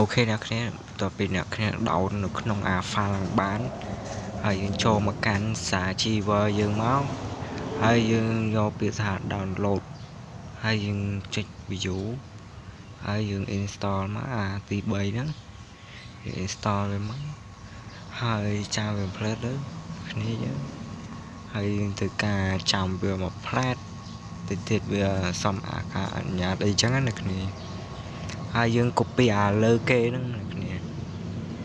OK អ្នកគ្នាបន្ទាប់ពីអ្នកគ្នា down នៅក្នុងអា file ហ្នឹងបានហើយយើងចូលមកកាន់ZArchiver យើងមកហើយយើងយកពាក្យថា download ហើយយើងចុច view ហើយយើង install មកអាទី3ហ្នឹងយើង install វាមកហើយចាំវាផ្លែតទៅគ្នាយើងហើយយើងធ្វើការចាំវាមកផ្លែតតិចទៀតវាសំអាការអនុញ្ញាតអីចឹងណាគ្នាហើយយើង copy អាលើគេហ្នឹងណាគ្នា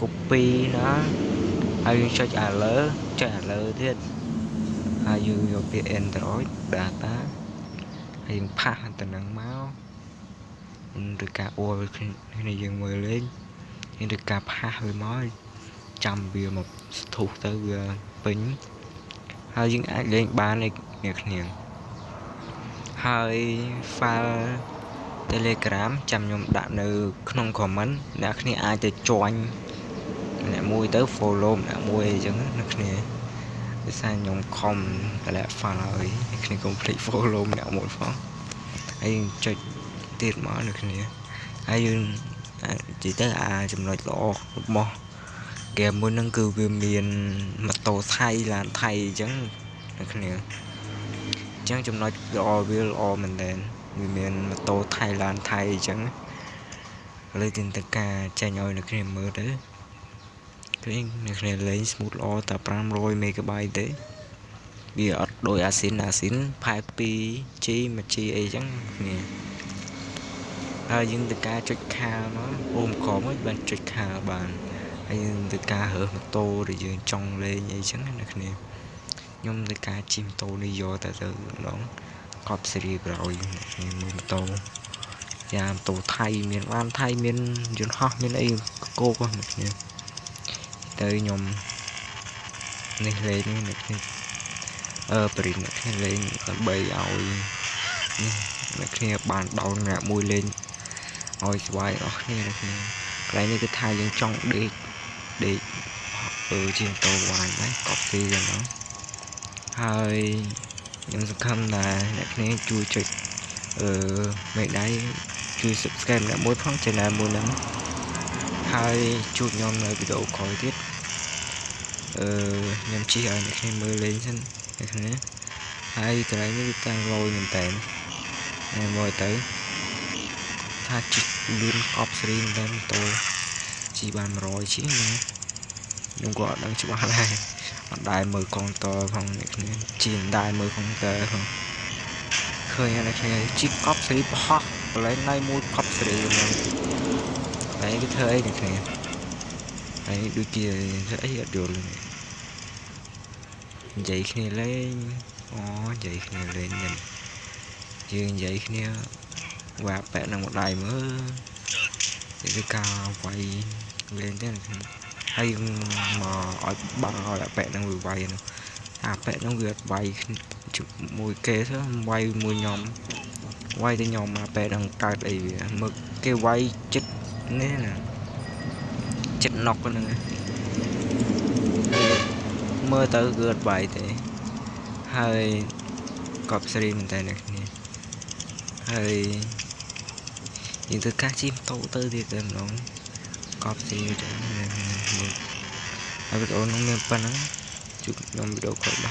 copy ណាហើយយើងចុចអាលើចុចអាលើទៀតហើយយើងយកពាក្យ Android data ហើយយើង paste ទៅនឹងមកឬការអួលគ្នាយើងមើលលេងយើងឬការ paste វាមកចាំវាមកស្ទុះទៅវាពេញហើយយើងអាចលេងបានអ្នកគ្នាហើយ file Telegram ចាំខ្ញុំដាក់នៅក្នុង comment អ្នកគ្នាអាចទៅ join ម្នាក់មួយទៅ follow ម្នាក់មួយអីចឹងអ្នកគ្នាដោយសារខ្ញុំខំតម្លាក់ file ហើយអ្នកគ្នាកុំភ្លេច follow ម្នាក់មួយផងហើយចុចទៀតមកអ្នកគ្នាហើយយើងនិយាយទៅអាចំណុចល្អរបស់ហ្គេមមួយហ្នឹងគឺវាមានម៉ូតូថៃឡានថៃអញ្ចឹងអ្នកគ្នាអញ្ចឹងចំណុចល្អវាល្អមែនតើវាមានម៉ូតូថៃឡានថៃអញ្ចឹងឥឡូវទីទៅការចេញឲ្យអ្នកគ្នាមើលទៅឃើញអ្នកគ្នាលេង smooth ល្អតែ500 MB ទេវាអត់ដូចអាស៊ីនអាស៊ីនផែ 2G 1G អីចឹងគ្នាហើយយើងទៅការចុចខាលមកអូមក្រមបានចុចខាលបានហើយយើងទៅការរើសម៉ូតូដែលយើងចង់លេងអីចឹងណាគ្នាខ្ញុំទៅការជិះម៉ូតូនេះយកតែទៅម្ដងកប់សេរីក្រោយគ្នាមើលម៉ូតូយ៉ាម៉ូតូថៃមានឡានថៃមានយន្តហោះមានអីកោកហ្នឹងគ្នាទៅខ្ញុំនេះលេងនេះគ្នាអឺបរិញ្ញាគ្នាលេងដើម្បីឲ្យនេះអ្នកគ្នាបានដោនអ្នកមួយលេងឲ្យស្វាយអស់គ្នាអ្នកគ្នាកន្លែងនេះគឺថាយើងចង់ដេកដេកអឺជាងតវ៉ាញដែរកប់ស៊ីចឹងហ្នឹងហើយខ្ញុំសង្ឃឹមថាអ្នកគ្នាជួយចុចអឺមេដៃជួយ subscribe អ្នកមួយផង channel មួយហ្នឹងហើយជួបខ្ញុំនៅវីដេអូក្រោយទៀតអឺខ្ញុំជិះឲ្យអ្នកគ្នាមើលលេងសិនអ្នកគ្នាហើយកន្លែងនេះគឺតាំងលយមែនតើហើយមកទៅថាជិះលឿនកប់សេរីមែនតើម៉ូតូជិះបាន100ជាងណាខ្ញុំក៏អត់ដឹងច្បាស់ដែរអត់ដែរមើលកុងទ័រផងអ្នកគ្នាជិះមិនដែរមើលកុងទ័រផងឃើញអ្នកគ្នាជិះកប់សេរីប្រហោះកន្លែងណៃមួយកប់សេរីហ្នឹងកន្លែងគេធ្វើអីអ្នកគ្នាហើយដូចជាធ្វើអីអត់យល់និយាយគ្នាលេងអូនិយាយគ្នាលេងញ៉ាំយើងនិយាយគ្នាវ៉ាប៉ែនឹងម្ដាយមើលគឺការវាយលេងទេហើយមកឲ្យបាំងឲ្យអាប៉ែនឹងវាវាយនោះអាប៉ែនឹងវាអត់វាយជាមួយគេទេវាយមួយខ្ញុំវាយទៅខ្ញុំអាប៉ែនឹងកើតអីវាមើលគេវាយចិត្តនេះណាចិត្តណុកហ្នឹងមើលទៅគឺអត់វាយទេហើយកប់សេរីមែនតើអ្នកគ្នាហើយយើងធ្វើការជិះម៉ូតូទៅទៀតតែម្ដងកប់សេរីទៅមើលហើយវីដេអូនោះមានប៉ុណ្ណឹងជួបខ្ញុំវីដេអូក្រោយបាទ។